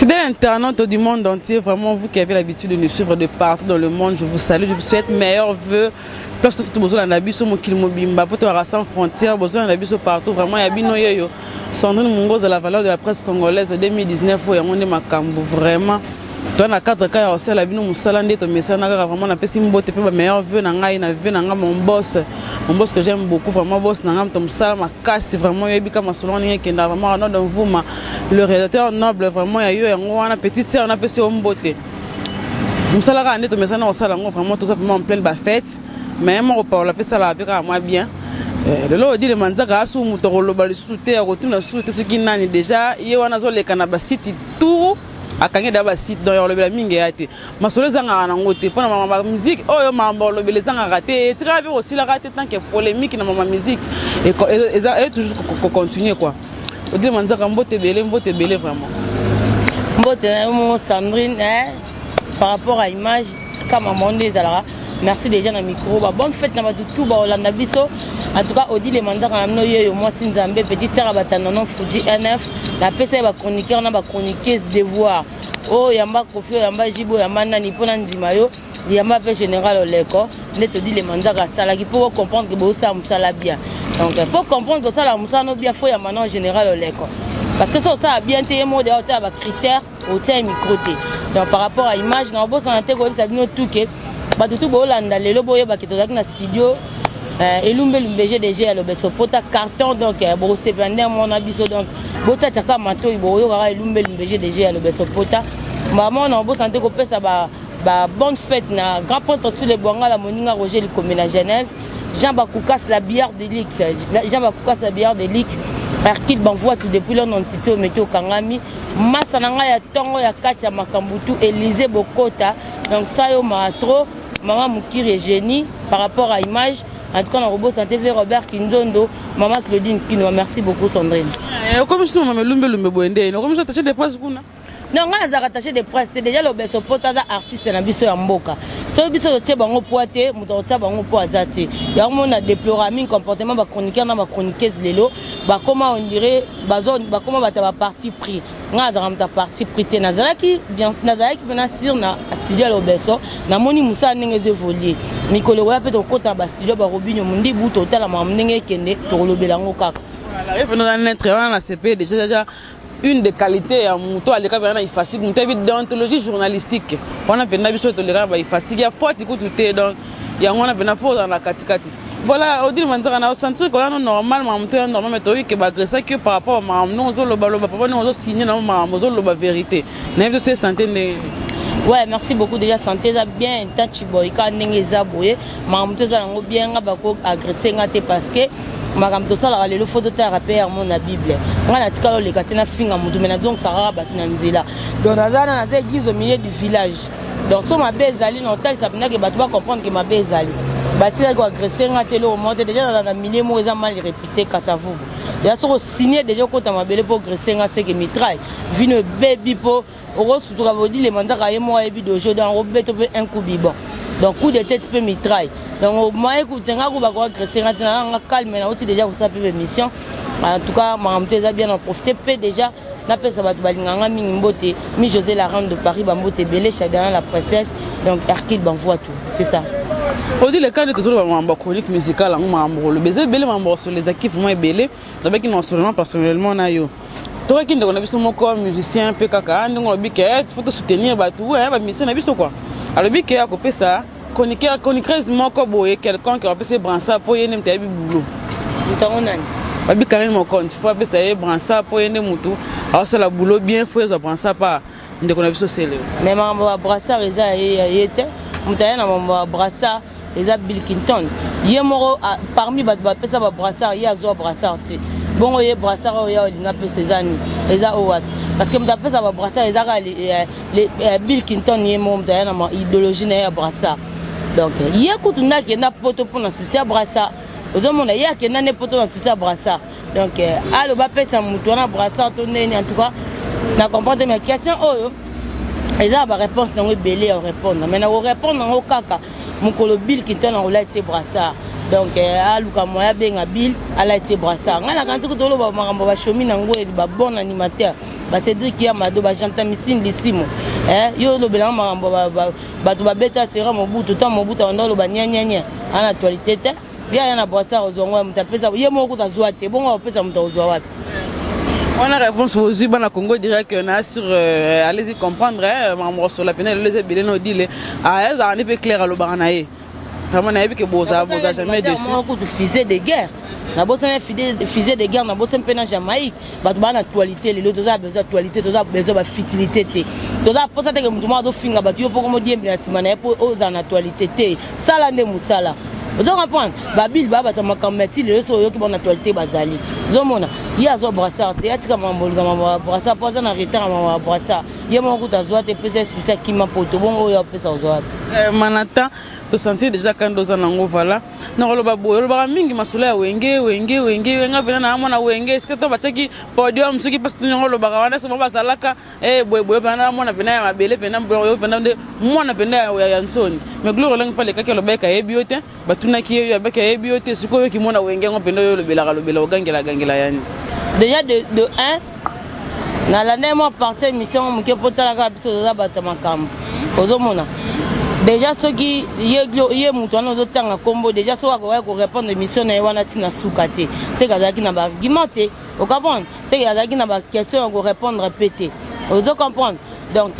Fidèles internautes du monde entier, vraiment vous qui avez l'habitude de nous suivre de partout dans le monde, je vous salue, je vous souhaite meilleurs vœux. Place surtout besoin na biso mokili mobimba poto ya sans frontières, besoin na biso partout vraiment ya bino yeyo. Sandrine Mungoza la valeur de la presse congolaise 2019 oyo yango nde makambo vraiment. Toi na cadre ka ya osala bino musala nde tomesana kaka vraiment napesi mbote pe ba meilleurs vœux na ngai na vœux na ngai mon boss que j'aime beaucoup vraiment boss na ngai moto mosala makasi vraiment yoyebi ka masolo ndenge ekenda vraiment Arnaud Mvuma le réalisateur noble vraiment ya yo yango wana petite sœur napesi yo mbote mosala kaka nde tomesana kosala yango vraiment toza vraiment en pleine bafête mais moko paola mpe esalaka mpe kaka mwa bien. Lelo Odile Manzaka asu moto akoloba lisusu te, akotuna susu te soki nani déjà ye wana azoleka na basite tout akangi da basite, donc akolobela mingi eya te. Masolo ezangaka nango te mpona mama musique oyo, makambo alobela ezangaka te, etikaka mpe kosilaka te tant que polémique na mama musique eza toujours kocontinue quoi. Odile Manzaka, mbote ebele, mbote ebele vraiment. Mbote na yo moko Sandrine, hein? Par rapport à image kama mama nde ezalaka, merci déjà na micro, ba bonne fête na bato tout baolanda biso. En tout cas Odile Manzaka na bino yeyo, mwasi Nzambe, petite sœur ya batanda Fuji nf, napesa ye bachroniqueur na bachroniqueuse devoir oyo yamba Kofi, oyo yamba Jibo, oyo yamba nani mpona ndima yo, yamba mpe général Oleko nde Odile Manzaka asalaki mpo bocomprendre ke bosala mosala bien. Donc mpo comprendre kosala mosala no bien, faut yamba na général Oleko, parce que so osala bien te, ye moko deya otala bacritère, otia micro te. Donc par rapport à image na obosana te koyebisa bino tout ke bato tu boolanda lelo, boyebaki tozalaki na studio elumbelumbe GDG ya Lobeso Pota carton. Donc bokosepela nde mona biso, donc botiatia kaka matoi, bokoyokaka elumbelumbe GDG ya Lobeso Pota. Mama na obosana te kopesa ba bonne fête na grand prêtre sur le Bwangala, moninga Roger Likombe na Genève, Jean Bakoukas la bière de luxe, Jean Bakoukas la bière de luxe, Hercule Banvoitu depuis lon entité omeki okangami masa na ngai ya ntongo ya kati ya makambo tu Élysée Bokota. Donc ça yo maa trop mama Mokiri Eugénie. Par rapport à image, en tout cas na kobosana te ve Robert Kinzondo, mama Claudine Kinwa. Merci beaucoup Sandrine. Okomi so mama elumbelumbe boye nde okomi so attaché de presse kuna? Non, ngai nazalaka attaché de presse te. Déjà Lobeso Poto aza artiste na biso ya mboka. Soki biso totie bango poa te, moto akotia bango po aza te. Yango mona déplora mingi comportement bachroniqueur na bachroniqueuse lelo bakoma, on dirait bakoma bato ya baparti pris. Ngai nazalaka moto ya parti pris te. Nazalaki nazalaki mpena sur na studio ya Lobeso, namoni mosala ndenge ezo évolue. Mikolo ekoya mpe tokokota na bastudio barobinio mondibu, totala makambo ndenge ekende, tokolobela yango kaka. Voilà, ye mpena oza neutre wana na CP déjà une des qualités ya moto aleka mpena na ifasike, moto ayebi déontologie journalistique wana mpena. Biso toleka na baifasike ya foti kutu te, donc yango wana mpena faut ozala na katikati. Voilà, Odile Manzaka, na osentir koya no normal, makambo to ya normal, mais toyoki ke baagressaki yo par rapport a makambo ndenge ozolobaloba papa, ndenge ozosigne na makambo, ozoloba vérité. Nayebi to so santé ndenge? Ouais, merci beaucoup. Déjà santé eza bien, tachi boy ka ndenge eza boye, makambo to eza yango bien. Nga bako agresse nga te, parce que makambo tosalaka lelo, faut totalaka mpe yango na Bible. Ngai natikala oleka te nafinga motu, mais nazongisaka kaka bato na nzela. Donc naza wana, naza église au milieu du village. Donc so mabe ezali na otalisa mpendake bato bacomprendre ke mabe ezali. Batikaki koagresse nga te, eloko moko te. Déjà naza na milieu moko eza mal réputé, Kasavubu. Déjà soki osigne déjà okota mabele mpo agresse nga, seke mitraille vino ebebi mpo okosutuka. Bodilema nzaka ye moko ayebi dojo, donc obeto mpe un coup bibon, donc coup de tête mpe mitraille. Donc moye kutu nga ko bakoagresse nga te, nanga calme, nauti déjà kosala mpe émission. En tout cas makambo te eza bien, na profite mpe déjà napesa bato balinganga mingi mbote, mi José la reine de Paris, bambote ebele, Chadana la princesse, donc Hercule banvoi tout, c'est ça. Odile, kani tozoloba makambo ya chronique musicale yango, makambo koloba eza ebele, makambo kosolola ezalaki vraiment ebele. Nabaki na seulement personnellement na yo, tokaki ndeko na biso moko musicien mpe kaka ndenge olobi ke faut tosoutenir bato, bamusicien na biso quoi. Alobi ke akopesa chroniqueuse moko boye quelconque, apesa ye brassard mpo ye nde moto ayebi boulot. Ntango nani? Babi Karine Mokonzi, faut apesa ye brassard mpo ye nde motu aosala boulot bien, faut ezwa brassard pa ndeko na biso Seleo. Mais makambo ya brassard eza ya ye te. Moto aye na makambo ya brassard eza Bill Clinton ye moko. Parmi bato bapesa babrassard, ye azwa brassard te. Bongo ye brassard oyo ya olinga apesa eza nini? Eza oyo wapi? Parce que moto apesa babrassard eza kaka Bill Clinton ye moko, moto aya na idéologie na ye ya brassard. Donc ye kutu nde akenda Poto mpona souci ya brassard. Ozomona ye akenda nde Poto na souci ya brassard. Donc aloba apesa motu wana brassard to ndeni? En tout cas na comprendre te. Mais question oyo eza na baréponse nango ebele ya korépondre, mais na korépondre yango kaka mokolo Bill Clinton akolati ye brassard. Donc aluka moya abenga Bill alati ye brassard. Ngai nakanisi kutu oloba makambo bashomi nango babon animateur. Bacédrik ya Mado, bagentamicine lisimo. Yo olobelanga makambo bato babeta sera Mobutu. Ntango Mobutu abanda oloba nyanyanya, ana actualité te. Ye aya na brassard, ozwa ngo ya moto apesa ye moko kuta azwa te. Bongo apesa moto, akozwa wapi? Wana réponse ozwi. Bana Congo direct na sur allez-y comprendre makambo kosola pene lelo eza ebele na Odile. Ezalaka nde mpe clair, alobaka na ye vraiment, nayebi ke boza boza jamais déçu. Moko kutu fusée de guerre, nabosani fusée de guerre, nabosani mpe na Jamaïque. Bato baa na actualité lelo, toza besoin actualité, toza besoin bafutilité te. Toza mposa teke motu moko azofinga bato, yo mpo komodiembela na nsima na ye mpo ozala na actualité te. Sala nde mosala, ozo comprendre. Babili baa bato ya makambo ya ti lelo, so oyoki bango na actualité bazali. Ozomona ye azwa brassard te, atika makambo oluka makambo ya brassard mpo aza na retard ya makambo ya brassard. Ye moko kutu azwa te, epesa ye susi, akima poto. Bongo oyo apesa, ozwa wapi? Manata tosentir déjà kanda oza nango. Voilà, nakoloba boye, olobaka mingi masolo ya Wenge, Wenge, Wenge, Wenge. Mpena na mwana Wenge, eske to batiaki podium soki mpasi to yango olobaka wana soma bazalaka boye boye. Mpena na mwana mpena ya mabele, mpena oyo mpena nde mwana mpena ya nsoni. Mais Gloire Olangi mpe alekaki, alobaki ayebi yo te. Batunaki ye, yo abaki ayebi yo te. Sikoyo oyoki mwana Wenge yango mpena oyo olobelaka, lobela, ogangela gangela yani? Déjà de 1, nalandaki mwa partie émission moke mpo talaka biso toza bato ya makambo. Ozomona déjà soki ye moto wana ozotanga nkombo, déjà soki akokaki korépondre émission na ye wana ntina suka te, seke azalaki na baargument te. Ocomprendre, seke azalaki na baquestion ya korépondre mpe te. Ozo comprendre? Donc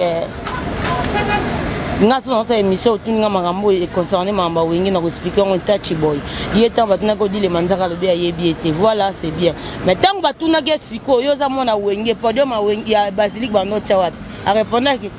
nga so naosala émission, otuni nga makambo oyo econcerne makambo ya Wenge, na koexpliquer yango. Tachi boy ye, ntango batunaki Odilema Nzaka, alobi ayebi ye te. Voilà, c'est bien. Mais ntango batunaki ye sikoyo, yo oza mwana Wenge, podium ya basilique bando otya wapi? Arépondaki,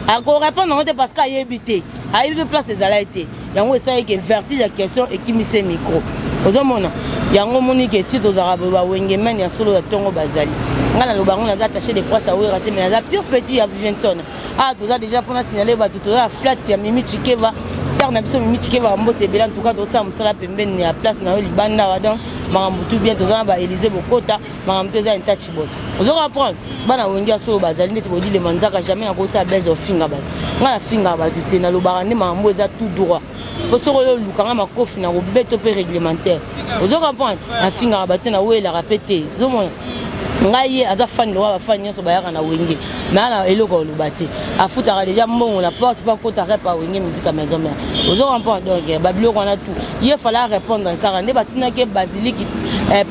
akorépondre yango te parce que ayebi te, ayebi mpe place ezalaki te. Yango esalaki ke vertige ya question ekimisi micro. Ozomona yango, omoni ke ti tozalaka boye, bawenge mene ya solo ya ntongo bazali. Ngai naloba yango, naza attaché de presse awera te, mais naza pur petit ya Vivenson. Ah, toza déjà mpona signaler bato, toza na flat ya Mimi Chikeva, star na biso Mimi Chikeva. Bambote ebele. En tout cas tozosala mosala pembeni ya place na yo libanda awa. Donc makambo tout bien, toza na baélysée bokota, makambo to eza intouchable. Ozo comprendre? Bana Wenge ya solo bazali neti bodilema nzaka. Jamais nakosala bese ofinga bato. Ngai nafingaka bato te, nalobaka nde makambo eza tout droit, po soki oyo olukanga makofi na kobeto mpe réglementaire. Ozo comprendre? Nafingaka bato te, nawelaka mpe te. Ozomona ngai, ye aza fani lokola bafani nyonso bayaka na Wenge, me ana eloko oloba te. Afutaka déjà mbongo na porte mpo akota rep ya Wenge Musique Maison Mère. Ozo comprendre? Donc babiloko wana tout, ye fala répondre kaka nde batunaki basilique,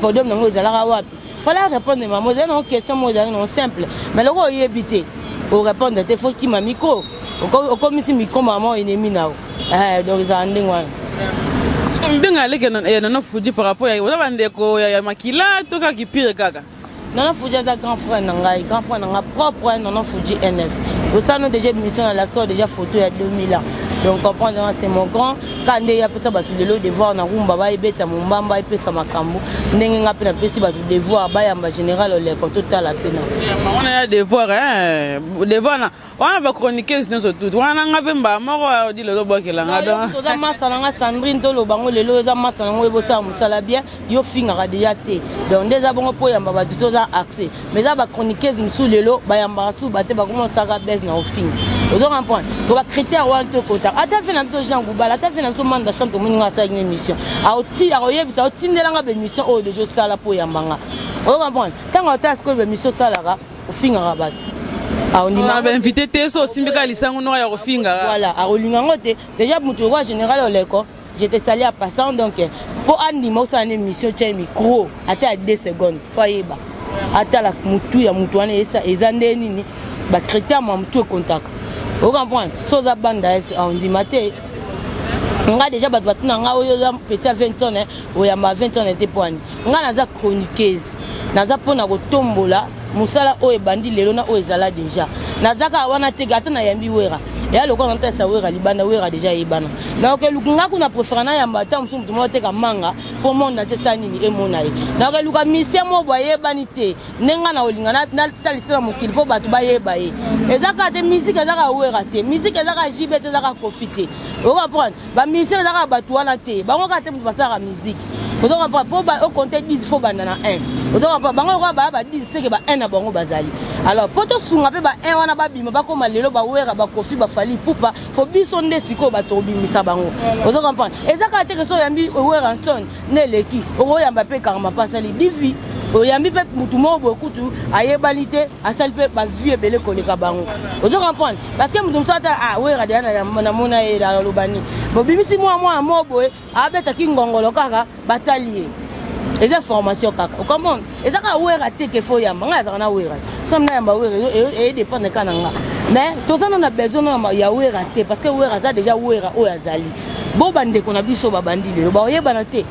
podium nango ezalaka wapi. Fala répondre mamo, ezali nango question moko ezalaki nango simple, mais loko oyebi te, orépondre te, faut kima micro, okomisi micro mama ennemi na yo. Donc ezala ndenge wana. Siko mibenga aleke ya Nana Fuji par rapport ya oza bandeko ya makila to kaka kipire kaka? Nana Fuji aza grand frère na ngai, grand frère na ngai propre. Nana Fuji nf osala no déjà émission na l'action, déjà photo ya 2000 ans. Donc comprendre, c'est mon grand. Ka nde ye apesa bato lelo devoir na rumba, bayebeta mombamba, epesa makambo ndenge nga mpe napesi bato devoir, bayamba général Oleko, totala mpe na Wana ya devoir, devoir na wana bachroniqueuse nyonso tout wana, nga mpe mbala moko Odile ozobwakelanga. Donc toza masa na nga Sandrine, toloba ngo lelo eza masa nango, ebosala mosala bien. Yo fingaka déjà te, donc nde eza bongo mpo oyamba bato toza accès. Mais eza bachroniqueuse mosusu lelo bayambaka su bate, bakoma osaka bese na ofinga. Ozo comprendre? So bacritère wana tokota ata mpe na biso Jean Goubal, ata mpe na biso Manda Chante. Omoni nga asalaki na émission, akoyebisa otindelanga bémission oyo déjà osala mpo oyambanga. Ozo comprendre? Ntango ata sikoyo bémission osalaka, ofingaka bato. Bainvité te, so osimbi kaka lisango noko ya kofinga. Voilà, akolinga yango te. Déjà moto lokola général Oleko, je te salue en passant. Donc mpo andima osala na émission, tia micro ata ya 2 secondes, faut ayeba atala motu ya motu wana eza nde nini, bacritère mwa motu ekontaka. Ocomprendre? So oza banda ondima te. Nga déjà bato batuna nga, oyo oza petit ya 20 tonne, oyamba 20 tonne te. Mpo ani nga naza chroniqueuse, naza mpona kotombola mosala oyo ebandi lelo na oyo ezala déjà. Naza kaka wana te. Ata nayambi Wera, eya lokola natalisa Wera libanda. Wera déjà eyebana. Nakokeluka nga kuna, préféra nayamba ata mosusu motu moko ateka manga mpo monde ate esala nini, emona ye. Nakokeluka musicien moko boye ayebani te, ndenge nga na kolinga natalisa na mokili mpo bato bayeba ye. Eza kaka te musique, eza kaka Wera te, musique eza kaka JB te, eza kaka Kofi te. Ocomprendre? Bamusicien eza kaka bato wana te, bango kaka te moto basalaka musique. Ozo comprendre? Mpo ocompte 10, faut banda na 1. Ozo comprendre? Bango lokola baya ba 10, seke ba 1 na bango bazali. Alors mpo tosunga mpe ba 1 wana babima, bakóma lelo bawera, bakofi, bafali pupa, faut biso nde sikoyo bato kobimisa bango. Ozo comprendre? Eza kaka te ke so oyambi Werrason nde eleki. Okoyamba mpe Karma, mpe asali divi. Oyambi mpe mutu moko boye kutu ayebani te, asali mpe bavue ebele koleka bango. Ozo comprendre? Parce que mutu mosusu ata ah Wera deya namona ye, aloba nini? Bobimisi mwa mwana moko boye abetaki ngongolo kaka, batali ye, eza formation kaka. Ocomprendre? Eza kaka Wera te ke fo yamba. Ngai azalaka na Wera te, so nayamba Wera edépendre kaka na nga, mais toza na besoin na ya Wera te, parce que Wera aza déjà Wera. Oyo azali bo bandeko na biso babandi lelo, baoyebana te.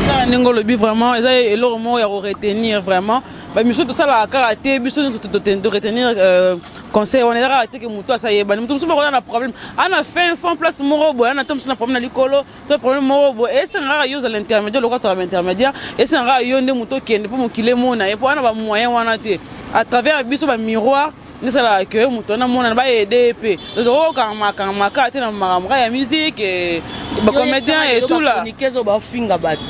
Kaka ndenge olobi, vraiment eza eloko moko ya koretenir. Vraiment bamiso tosalaka kaka te, biso nyonso toretenir conseil wana. Eza kaka te ke motu asa yebani, motu mosusu bakoza na problème ana fin fond place moko boye, ana te mosusu na problème na likolo to problème moko boye, esenga kaka yo ozala intermédiaire. Lokola tola baintermédiaire, esenga kaka yo nde motu okende mpo mokili emona ye, mpo wana bamoyen wana te à travers biso bamiroir nde esalaka ke moto wana monana, baaider ye mpe. Tokokanga kaka te na makambo kaka ya musique, bacomédien etula. Chroniqueuse oyo baofinga bato,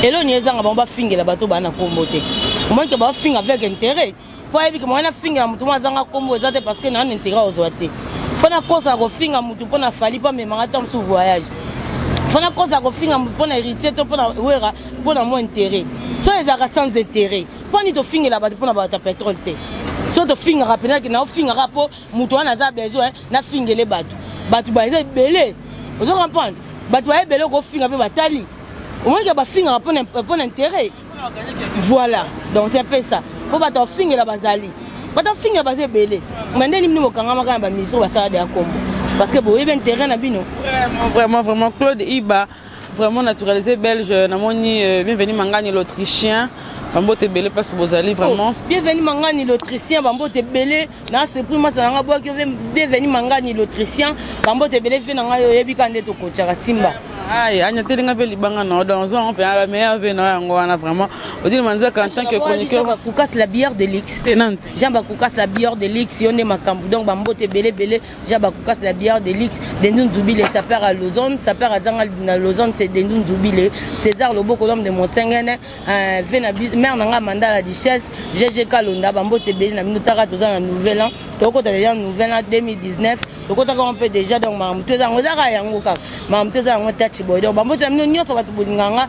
eloni ezanga bango bafingela bato baa na nkombo te. Omoni ke baofinga avec intérêt, mpo ayebi ke moyen nafingela motu mo azanga nkombo eza te, parce que naa na intérêt ozwa te. Fo nakosaka kofinga motu mpo na Fally, mpo amemanga ta mosusu voyage. Fo nakosaka kofinga motu mpo na Héritier to mpo na Wera, mpo na mo intérêt. So ezalaka sans intérêt, mpo nini tofingela bato mpo na bato ya pétrole te? So tofingaka mpenaki na ofingaka mpo moto wana aza besoin nafingele bato. Bato baza ebele, ozo comprendre? Bato baya ebele, kofinga mpe batali, omonike bafingaka mpo na intérêt. Voilà, donc c'est un peu ça. Mpo bato bafingela bazali, bato bafingela baza ebele, mais nde nini bokangamaka na bamisio basala deya kombo? Parce que boyebi intérêt na bino. Vraiment, vraiment, vraiment, Claude Iba, vraiment naturalisé belge, namoni Bienvenu Mangani l'Autrichien, bambote ebele place bozali vraiment. Oh, Bienvenu Mangani l'Autrichien, bambote ebele na surprise masa nanga bwaki. Bienvenu Mangani l'Autrichien, bambote ebele. Ve na ngai, oyebi ka nde tokotiaka timba. Ai, anyatelinga mpe libanga na donc ozwango mpe la meilleure ve na yango wana. Vraiment, Odile Manzaka en tant que chroniqueur. Jean Bakoukas, la bière de luxe. Tenante. Jean Bakoukas, la bière de luxe, yo nde makambo. Donc bambote ebele ebele. Jean Bakoukas, la bière de luxe. Dendu Nzubile, sapeur à Lausanne, sapeur azanga na Lausanne, c'est Dendu Nzubile. César Loboko, l'homme de Monsengene, ve na mère nanga Manda la Duchesse, GG Kalonda, bambote ebele na bino. Taka toza na nouvel an, tokota déjà nouvel an 2019, tokotaka mpe déjà. Donc makambo to eza yango, ezaka yango kaka, makambo to eza yango touch boy. Donc bambote na bino nyonso, bato bolinganga,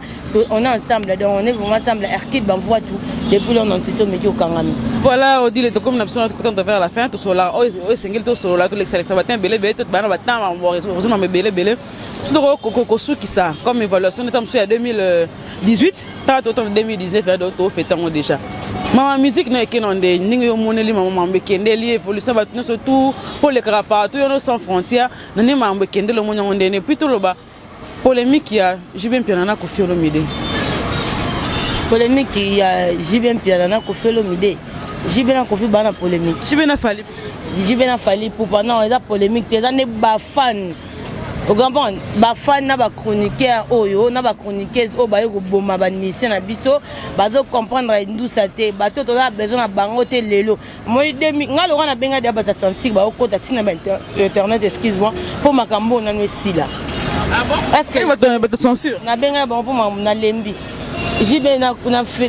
on est ensemble, donc on est vraiment ensemble. Erkid Bamvoi tout depuis London City, omeki okangami. Voilà, Odile, tokomi na biso kotanta vers la fin. Tosolola oyo esengeli tosolola, tolekisalisa batin ebele ebele, bana batan ozomama ebele ebele. So tokosukisa comme évaluation neta mosusu ya 2018, taka totanda 2019 ya tofeta yango déjà. Mama, musique na ekende nde ndenge yo omoneli mama mambo ekendeli, évolution bato nyonso tout mpo olekaka partout, yo no sans frontière na nde mambo ekendeli, omoni yango ndene? Puis toloba polémique ya JB Mpiana na Koffi Olomide. Polémique ya JB Mpiana na Koffi Olomide, JB na Koffi baa na polémique. JB na Fally. JB na Fally Ipupa, non, eza polémique te, eza nde bafan, ocomprendre? Bafan na bachroniqueur oyo na bachroniqueuse oyo baye koboma bamusicien na biso, bazocomprendre ndusa te. Bato toza besoin na bango te. Lelo moi nga lokwa nabenga dia bato ya censure, baokota ntina bainternet, excuse moi, mpo makambo oyo nano esila. Bato censure. Nabenga bango mpo makambo nalembi. JB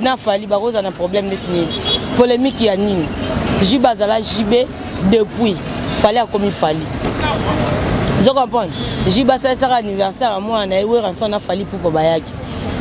na Fally bakozala na problème neti nini? Polémique ya nini? JB azala JB depuis, Fally akomi Fally. Ozo comprendre? JB asalisaka anniversaire ya mwana na ye Werrason na Fally Ipupa bayaki.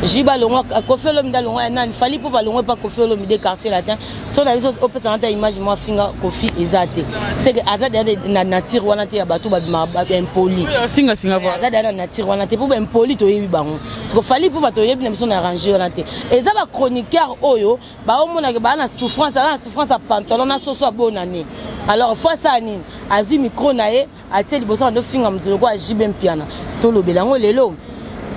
JB alongwa, Koffi Olomide alongwa ya nani, Fally Ipupa alongwa epa Koffi Olomide, Quartier Latin. So na biso opesanga ta image mwa finga Koffi eza te, c'est que aza deja na nature wana te ya bato babimaka impoli. Finga finga. Aza deja na nature wana te, mpo baimpoli toyebi bango. Siko Fally mpo bato oyebi na biso na range wana te. Eza bachroniqueur oyo baomonake baa na souffrance, aza na souffrance ya pantalon na soso abonane. Alors fo asala nini? Azwi micro na ye, atie liboso, ando finga moto lokola JB Mpiana. Tolobela yango lelo,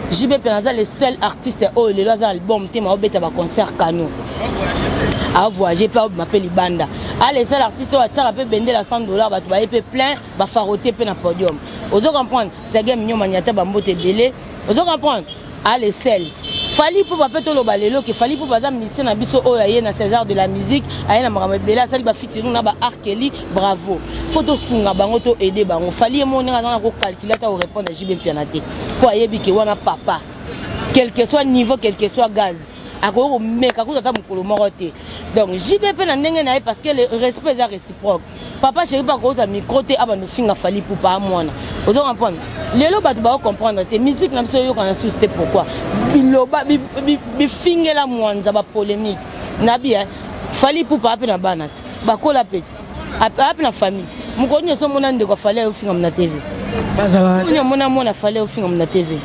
JB Mpiana aza le seul artiste oyo lelo aza na album te, ma obeta baconcert kano, avoyage mpe aobima mpe libanda. A le seul artiste oyo atiaka mpe bendela 100 $, bato baye mpe plein, bafarote mpe na podium. Ozo comprendre? Serge Minyoma Nyata, bambote ebele. Ozo comprendre? A le seul. Fally Ipupa mpe toloba lelo ke Fally Ipupa aza musicien na biso oyo aye na César de la musique, aye na makambo ebele, asali bafeaturing na ba Arkeli. Bravo, fo tosunga bango, to aider bango. Fally ye moko ndenge aza na kocalculer ata korépondre JB Mpiana te, mpo ayebi ke wana papa, quel que soit niveau, quel que soit gaz, akoki komeka kuta ata mokolo moko te. Donc JB mpe na ndenge na ye, parce que le respect eza réciproque. Papa Chéri mpe akozwa micro te abanda ofinga Fally Ipupa. Amwana, ozo comprendre? Lelo bato bazocomprendre te, musique na biso eyokana susu te. Pourquoi? Biloba bifingela mwanza, bapolémique na bi Fally Ipupa ape na bana ti bakola pe ti ape na famille ti. Mokolo nyonso omona ndeko a Fally ayofingama na TV, soki omona mwana Fally ayofingama na TV,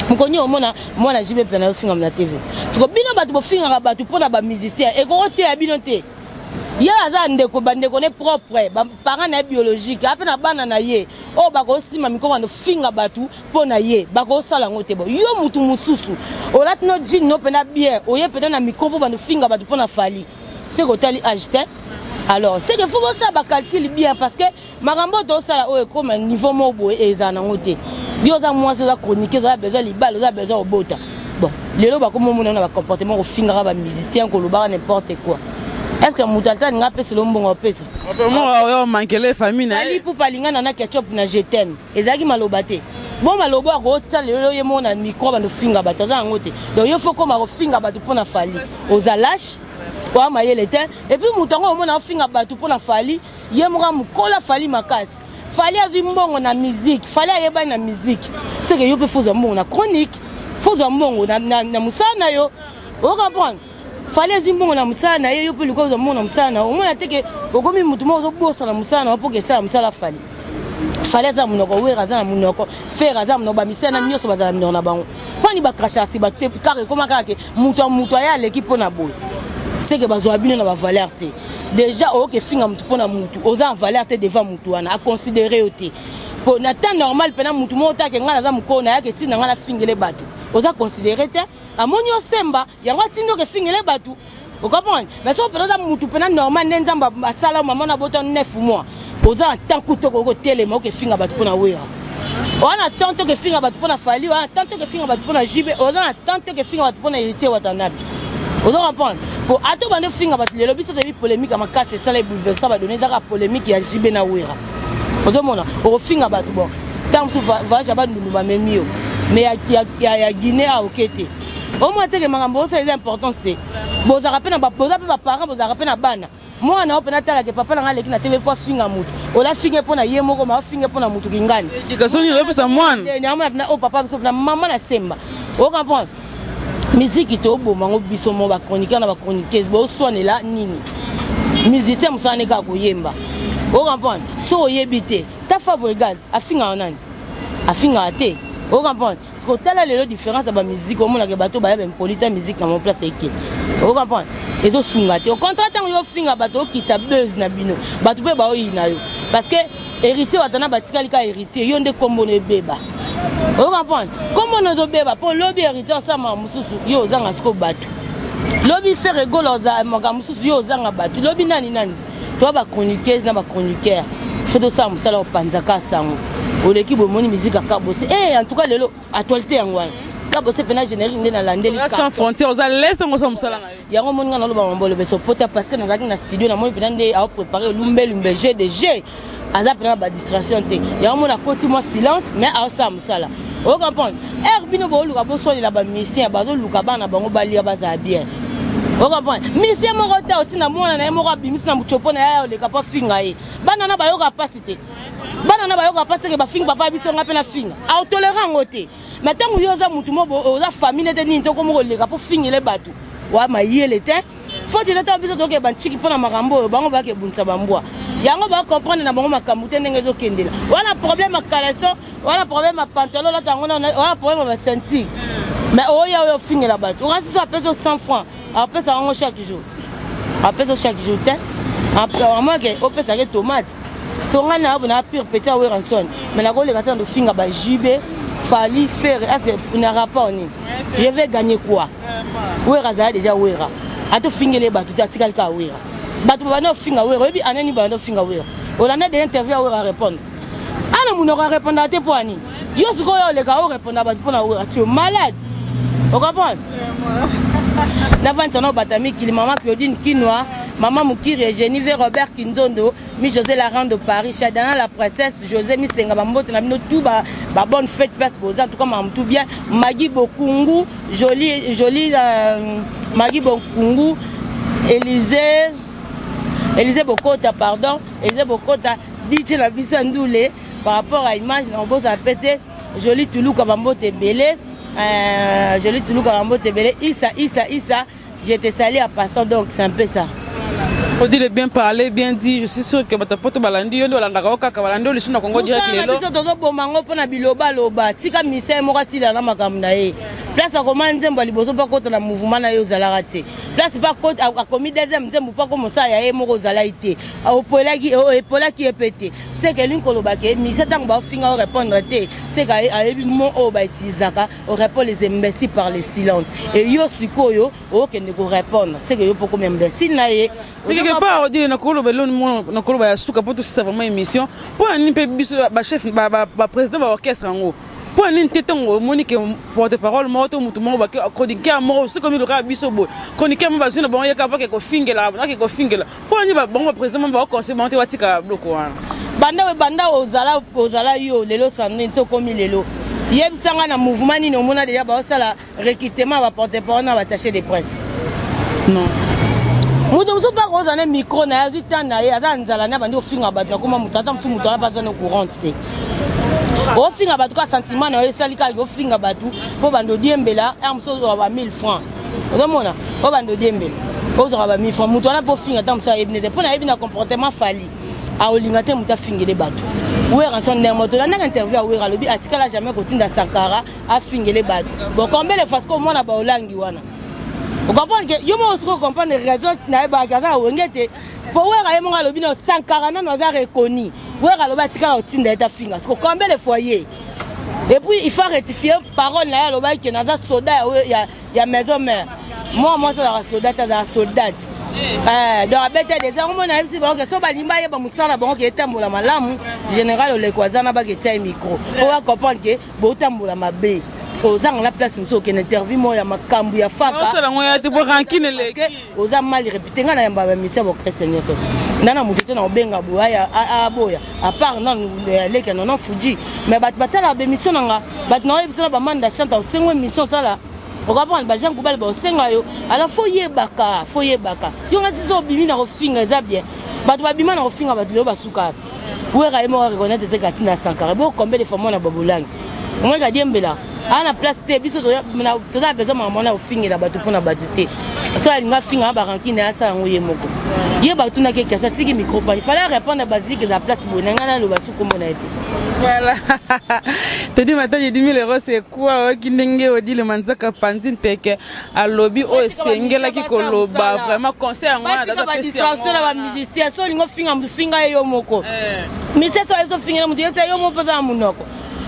mokolo nyonso omona mwana JB mpe nayofingama na TV. Siko bino bato bofingaka bato mpo na bamusicien, ekoko teya bino te. Ye aza ndeko, bandeko ne propre, baparent na ye biologique, ape na bana na ye oyo bakosima mikro bando finga bato mpo na ye, bakosala yango te. Bo yo mutu mosusu olati no jean no mpena bien, oye mpena na micro mpo bando finga bato mpo na Fally, seke otali age te. Alors c'est que faut bosala bacalcul bien, parce que makambo oyo tosala oyo ekóma niveau moko boye, ezala nango te. Yo oza mwasi, oza chroniqueuse, oza besoin libala, oza besoin kobota. Bon, lelo bakoma omona na bacomportement kofingaka bamusicien, kolobaka n'importe quoi. Est ce que moto ata alinga apesela mbongo, apesa? Mankele famille na ye. Pupa alinga na ketchup na je t'aime, ezalaki maloba te. Bon, maloba akotia lelo ye moko na micro bando finga bato, aza yango te. Donc yo faut koma kofinga bato mpo na Fally, oza lâche, oya mayele te. Et puis moto yango omona ofinga bato mpo na Fally, ye moko mokolo a Fally makasi. Fally azwi mbongo na musique, Fally ayebani na musique, seke yo mpe fozwa mbongo na chronique, fozwa mbongo na mosala na yo. Ocomprendre? Fally azwi mbongo na mosala na ye, yo mpe luka ozwa mbongo na mosala na yo. Omona te ke okomi motu moko ozobosana mosala na yo mpo ke esala mosala. Fally, Fally aza na monoko, Wera aza na monoko, Ferre aza na monoko, bamisala na nyonso bazala na minoko na bango. Mponi bacrachaka si bato te? Kaka ekóma kaka ke moto ya moto aye aleki mpo na boye, seke bazwa bino na bavaleur te. Déjà oyoki efinga motu mpo na mutu, oza na valeur te devant mutu wana, aconsidere yo te. Po na temps normal mpena mutu moko take ngai naza mokolo nayaki etinda ngai nafingele bato, oza considéré te. Amoni osemba yango atindi oke efingele bato, ocomprendre? Mais soki mpena oza mutu mpena normal nde Nzambe asala, mama na bota 9 mois, oza na temps kutu okoki kotelema okefinga bato mpo na Wera, oza na temps te okefinga bato mpo na Fally, oza na temps te okefinga bato mpo na JB, oza na temps te okefinga bato mpo na Héritier Watanabe. Oza comprendre? Po ata obandi ofinga bato lelo, biso toyebi polémique ya makasi esala ebouleversa badonnées, ezaka polémique ya JB na Wera. Ozomona okofinga bato, bon, ntango mosusu voyage ya Bandundu bamemi yo, mais ya Guinée a oke te. Omona teke makambo osala eza importance te. Bozalaka mpe na, boza mpe baparent, bozalaka mpe na bana. Mwana oyo mpena atalaka papa na ngai aleki na TV mpo afinga motu, ola afinge mpo na ye moko, ma afinge mpo na motu kingani. Éducation nini ozopesa mwana? Amona mpena oyo papa biso mpena mama na semba. Ocomprendre? Miziki toboma yango biso mo, bachroniqueur na bachroniqueuse boswanela nini? Musicien mosala ne kaka koyemba, ocomprendre? So oyebi te ta Fabregas afingaka nani? Afingaka te, ocomprendre? Kotala lelo différence ya bamusike, omonaka bato baya baimpoli ta musique na mo place eke, ocomprendre? Ezosunga te. Au contraire, ntango yo ofinga bato, okitisa buzz na bino, bato mpe baoyina yo, parce que Héritier Watana batikali ka Héritier, yo nde nkombo no ebeba, ocomprendre? Nkombo no ezobeba mpo lobi Héritier osala mosusu, yo ozanga siko bato. Lobi Ferre Gola oza makambo mosusu, yo ozanga bato. Lobi nani nani. Toa bachroniqueuse na bachroniqueur, faut tosala mosala kopanzaka sango. Oleki bomoni musique akabose. Eh, en tout cas lelo actualité yango wana, kabose mpena générique nde nalandeli. Sans frontière, oza leste ngo osala mosala na yo. Yango omoni nga naloba mambo olobeso pota, parce que nazalaki na studio, namoni mpena nde aoprépare lumbelumbe g de g, aza mpena na badistraction te. Yango mona akoti mwa silence, mais aosala mosala, ocomprendre? Ere bino booluka bosolela bamusicien, bazoluka bana bango balia, bazala bien, ocomprendre? Musicien moko te otinda mwana na ye moko abimisi na mutiopo na ye oleka mpo afinga ye. Bana na bayoka mpasi te, bana na bayoka mpasi ke bafingi papa biso, nga mpe nafinga, aotolera yango te. Mais ntango yo oza mutu mo oza famille nete nini te, okomi koleka mpo fingele bato wa mayele te. Foti eza ntango biso tokeba ntiki mpo na makambo oyo bango bayaka ebundisa bambwa yango, bacomprendre na bango makambo te ndenge ezokendela wana. Problème ya caleçon wana, problème ya pantalon olata yango wana, problème ya baceinture, mais oya oyo ofingela bato, okasi so apesi yo 100 francs, apesa yango chaque jour, apesa chaque jour te, amoke opesaka tomate. So ngai na na pire petit ya Werrason, mais nakoleka te na tofinga ba JB, Fally, Ferre. Est ce que na rapport nini? Je vais gagner quoi? Wera azala déjà Wera, atofingeli ye bato te, atikali kaka Wera. Bato babanda ofinga Wera, oyebi anani babanda ofinga Wera, olanda de interview ya Wera, répondre ana monoko arépondaka te. Mpo ani yo sikoyo oleka orépondre bato mpona Wera? Tu es malade, ocomprendre? Navandisa na obata mikili, mama Claudine Kinwa, mama Mokiri Eugénie, ve Robert Kinzondo, mi José la Rande de Paris, Chadana la princesse, José Misenga, bambote na bino tout, ba, ba bonne fête place boza. En tout cas makambo tout bien. Magi Bokungu, jolie jolie, Magi Bokungu. Élysée Élysée Bokota, pardon, Élysée Bokota, DJ na biso ya ndule. Par rapport à image na kobosana mpe te Joli Tuluka, bambote ebele. Joli Tuluka, bambote ebele. Isa Isa Isa, je te salue en passant. Donc c'est un peu ça. Odile, bien parlé, bien dit. Je suis sûr que bato poto balandi yo nde balandaka yo kaka, balandi yo lisu na Congo Direct. Mosala na lelo biso tozoboma yango mpona bilobaloba. Tika misai moko asila na makambo na ye. Place akoma nzembo ya liboso mpo akota na mouvement na ye, ozalaka te. Place mpo akomi deuxième nzembo mpo akoma osala ya ye moko, ozalaki te. Opolaki, epolaki ye mpe te. Seke elingi koloba ke misa ntango baofinga, orépondre te. Seke ayebi mo oyo bautilisaka, orépond les imbéciles par le silence. E yo sikoyo okende korépondre, seke yo mpo komi imbécile na ye. Quelque part, Odile, nakoloba eloni moko, nakoloba ya suka mpo tosisa vraiment émission. Mpo na nini mpe biso bachef, baprésident baorchestre yango, mpo na nini te ntongo omoni ke porte parole moko to motu moko, chroniqueur moko, soki komi lokola biso boye, chroniqueur moko bazwi na bango yeka bake kofingela, bake kofingela, mpo na nini bango baprésident moko baoconseil bango te batika biloko wana? Banda banda ozala, ozala yo lelo, Sandrine, ti okomi lelo, yebisanga na mouvement nini omona deja baosala recrutement ya baporte parole na baattaché de presse? Non. Moto mosusu mpe akozala na micro na ye, azwi temps na ye, aza na nzala na bandi ofinga bato. Nakoma moto, ata mosusu moto wana mpe aza na courante te. Ofinga bato kaka sentiment na yo esali kaka ofinga bato mpo bando odiembela r mosusu ozwaka ba 1000 francs. Ozomona oyo bando odiembela, ozwaka ba 1000 francs. Moto wana mpe ofinga, ata mosusu ayebi nete mpo nayebi na comportement Fally, aolinga te moto afingele bato. Werrason ndenge moto olandaka interview ya Wera, alobi atikala jamais kotinda Sankara afingele bato. Bon, combien de fois sikoyo omona baolangi wana? Ocomprendre ke yo moko sikoyo comprendre raison nayebaki aza na Wenge te, po Wera ye moko alobi no Sankara nano aza reconnu. Wera alobi atikala kotinda ye tafinga. Siko combien de fois ye? Et puis il faut rectifier parole na ye. Alobaki ke naza soda ya maison mère. Mwa mwasi azalaka soldat te, azalaka soldate. Donc abeta deja yango. Mona yebisi bango ke so balingi bayeba mosala bango ke etambola malamu, général oleko aza na bake tia ye micro po bacomprendre ke botambola mabe. Ozanga na place mosusu, okende interview moko ya makambo ya faka. Osala yango ya te po rancune eleki. Oza mal réputé. Ngai nayamba bamisia baorchestre nyonso, nda na moto te na kobenga boye aboya, à part nanu leki ya Nono Fuji. Mais bato batalaka bémission na nga, bato na oyebi biso na bamanda chante, osengo émission osala, okapona bajean Kubale baosenga yo. Alors fo yebaka, fo yebaka yo nga sisi obimi na kofinga eza bien. Bato babima na kofinga bato lelo basuka. Wera ye moko reconnaître te kati na Sankara. Bo combien de fois mwana babolangi omoni kadiembela aa na place te? Biso toza na besoin makambo wana ofingela bato mpona bato te. So alingi afinga na barancune, asala yango ye moko. Ye batunaki question, atiki micro pani, fallait répondre. Basilique eza place boye na ngai, naloba su kombo na ye te. Voilà. Tedi Matadi, 10 000 euros, c'est quoi? Oyoki ndenge Odile Manzaka panzi nteke, alobi oyo esengelaki koloba. Vraiment, conseil yango wana. Batika badistraction na bamusicien. So olingi ofinga motu, finga ye yo moko. Musicien so ayebi ofingela motu, yesa yo moko mpo oza na monoko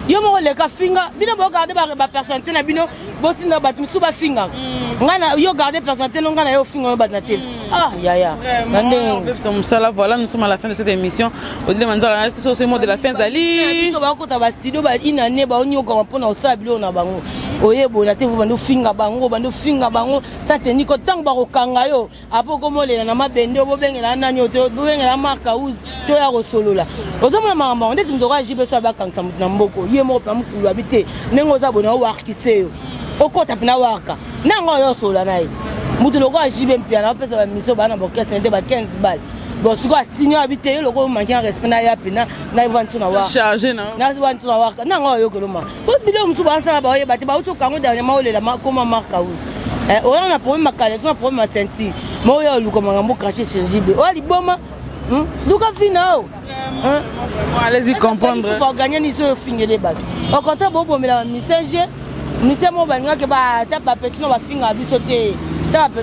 yo moko, leka finga. Bino bogarde bapersonnalité na bino, botinda bato mosusu bafingaka. Ngai na yo garde personnalité no, ngai na yo ofinga yo bato na tv. Ah yaya, na ndenge opepisa mosala. Voilà, nous sommes à la fin de cette émission. Odile Manzaka, est-ce que ce mot de la fin zali? Biso bakota bastudio ba inane, baonyokama mpona kosala biloko na bango. Oyebola te, bando ofinga bango, bando ofinga bango sa teniko. Ntango bakokanga yo apo okomolela na mabende, bobengela nani oyo, bobengela Mark House to ya kosolola. Ozomona makambo yango ndeti moto okoya jibe so abakangisa moto na mboko ye moko mpena mokulu abi te. Ndenge oza boye na owarkise yo, okota mpena warka nango oyo osolola na ye. Moto lokola jibe mpiana opesa bamission baa na baorchestre te ba 15 bale. Bon, sikoyo asini abi te, yo lokola omanki na respect na ya mpena na wana charge na na wana warka nango oyokelo ma po biloko mosusu basala baoyeba te. Bauti okango dernièrement, olela koma Mark House, oya na problème ya caleçon, na problème ya ceinture ma oya oluka makambo craché sur JB oya liboma. Luka fina o. Allez-y comprendre. Baganye niso oyo ofingele bato. Au contraire, bobomela bamisage mise moko balingaki ata bapeti no bafingaka biso te.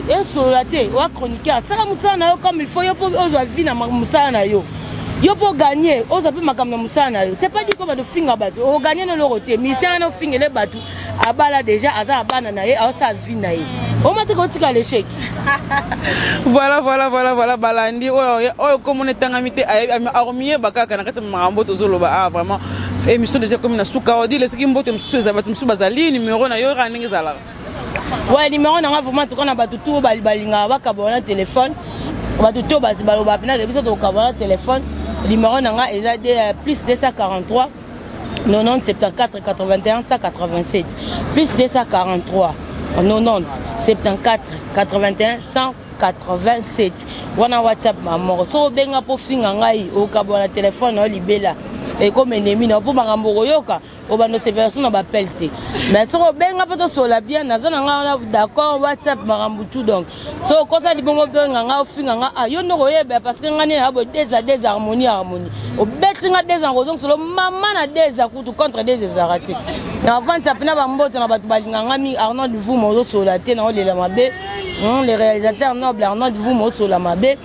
Esolola te. Oya chroniqueur, asala mosala na yo comme il faut. Yo mpo ozwa vie na mosala na yo, yo mpo ganye, ozwa mpe makambo na mosala na yo. C'est pas dit ko bato ofinga bato oganye na eloko te. Mise wana ofingele bato, abala déjà, aza na bana na ye, aosala vie na ye, oma te kotika l'échec. Voilà, balandi oyo oyo komona etangami te, akomiyeba kaka na kati ya makambo tozoloba. Ah, vraiment, émission déjà komi na suka. Odile, soki mbote mosusu eza, bato mosusu bazali, numéro na yo kaka ndenge ezalaka. Ouais, numéro na nga vraiment, en tout cas na bato tu oyo balingaka bakabwana na téléphone, bato to baloba mpenaka biso tokabwana na téléphone, numéro na nga eza plus 243 90 74 81 187, plus 243 90 74 81. 87 wana WhatsApp mamoko. Soki obenga mpo finga ngai, okabwa na telefone na yo libela, ekoma ennemi na yo, mpo makambo okoyoka obanda osepela so na bapele te. Mais soki obenga mpo tosola bien, naza na ngai wana, d'accord? WhatsApp makambo tout. Donc soki okosa libongo, obenga ngai, ofinga ngai, ah, yo nde koyeba, parce que ngai nde na boye deux à deux, harmonie harmonie. Obeti nga deux ans, kozongisolo mama na deux ans kutu contre deux ezalaka te. Na avantisa mpena bambote na bato balinga nga mingi. Arnold Vuma, ozosola te, na olela mabe. Le réalisateur noble Arnold Vuma, osola mabe.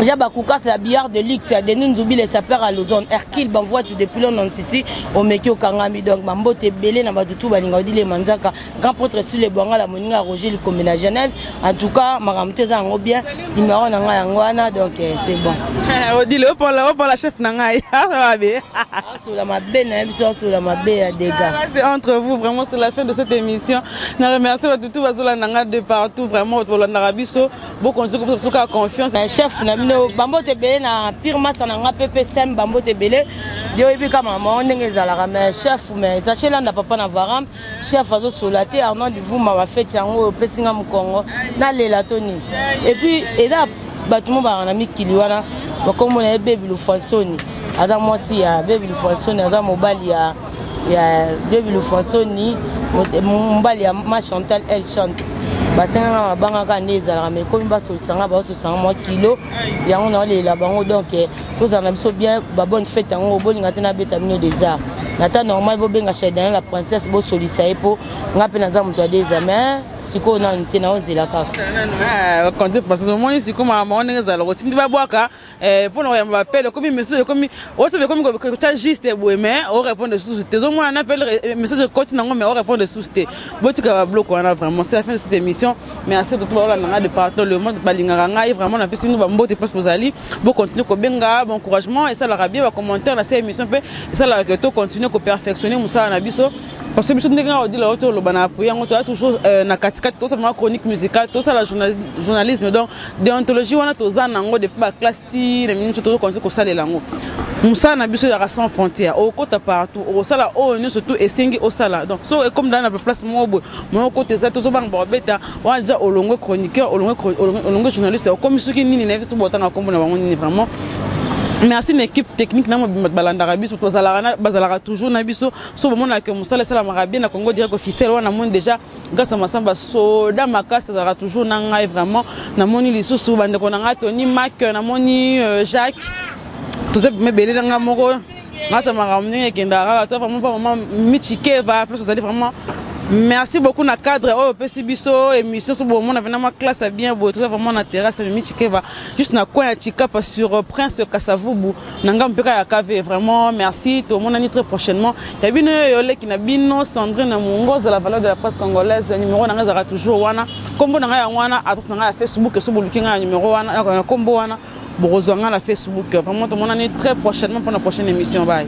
Jean Bakoukas, la billard de luxe, Denis Nzoubi, le sapeur à Lausanne, Hercule Banvoite depuis London City, Omeki Okangami, donc Bambote Belé, na batu balinga Odile Manzaka, grand prêtre sur le Bwanga, la moninga Roger Likombe na Genève. En tout cas, makambo eza yango bien, numéro na ngai yango wana, donc c'est bon. Odile, opola opola, chef na ngai abe. Asola mabe na ye biso, asola mabe ya dégâts. C'est entre vous, vraiment, c'est la fin de cette émission. Na remercie bato tout bazolanda nga de partout, vraiment, bolandaka biso, bokonzi kosoka confiance. Chef na bino, bambote ebele na pire masa na nga pepe sem, bambote ebele. Yo oyebi ka mama ndenge ezalaka, mais chef, mais zache landa papa na varam, chef azosola te. Arnold Vuma, bafeti yango oyo opesi nga mokongo, nalela to nini? Et puis eza bato mo baka na mikili wana, bakombo na ye Bebi Lufansoni, aza mwasi ya Bebi Lufansoni, aza mobali ya Bebi Lufansoni, mobali ya ma Chantal El Chante. Basenganga mabanga nde ezalaka, mais ekomi basolisanga, baosolisanga mwa kilo yango, naolela bango. Donc tozala na biso bien, babonne fête yango. Bolinga te nabeta bino des arts na ta normal, bobenga Shaidana la princesse, bosolisa ye, mpo nga mpe naza moto ya deza, mais sikoyo nanu te, naozela kaka. Konti parce que omoni sikoyo makambo ndenge ezala, kotindi babwaka mpona koyamba bapele, ekomi message, ekomi WhatsApp, ekomi kotya juste boye, mais orépondre susu te. Ozomona na pele message ekoti nango, mais orépondre susu te. Botika babiloko wana. Vraiment, c'est la fin de cette émission. Merci tout baolanda ngai de partout le monde, balingaka ngai vraiment. Napesi bino bambote place bozali. Bocontinue kobenga, encouragement esalaka bien, bacommentaire na se émission mpe esalaka ke tocontinue koperfectionner mosala na biso, parce que biso ndenge nga Odila oti oloba na appuyer yango, toza toujours na katikati. Tosala ma chronique musicale, tosala journalisme, donc déontologie wana toza nango depuis baclasse ti na mingi. Tozokontinue kosalela yango. Mosala na biso ezalaka sans frontière, okota partout, okosala oyo nyonso tu esengi osala. Donc so ekomi daa na place moko boye, moyo okota eza, tozobanga bakobeta wana déjà olongwe chroniqueur, olongwe journaliste, okomi soki nini na ye, so botanga nkombo na bango nini. Vraiment merci na équipe technique na mobimba balandaka biso, bazalaka toujours na biso. So bomonaka mosala esalamaka bien na Congo Direct Officiel wana, namoni déjà grâce na Masamba soda makasi, azalaka toujours na ngai. Vraiment namoni lisusu bandeko na ngai Tony Mak, namoni Jacques, toza mebele na ngai moko ngasa makambo ndenge ekendaka kaka. To vraiment pa mama Michikeva place ozali, vraiment merci beaucoup na cadre oyo opesi biso émission. So bomona vraiment ma classe ya bien boye, toza vraiment na terrasse ya Michikeva, juste na coin ya Chikapa sur Prince Kasavubu na ngambo mpe kaka ya KV. Vraiment merci, tomonani très prochainement. Ya bino oyo oleki na bino Sandrine Mongoza, la valeur de la presse congolaise. Numéro na ngai ezalaka toujours wana, nkombo na ngai yango wana, adresse na ngai ya Facebook. So boluki ngai ya numéro wana, na nkombo wana, bokozwa ngai na Facebook. Vraiment tomonani très prochainement pour la prochaine émission. Bye.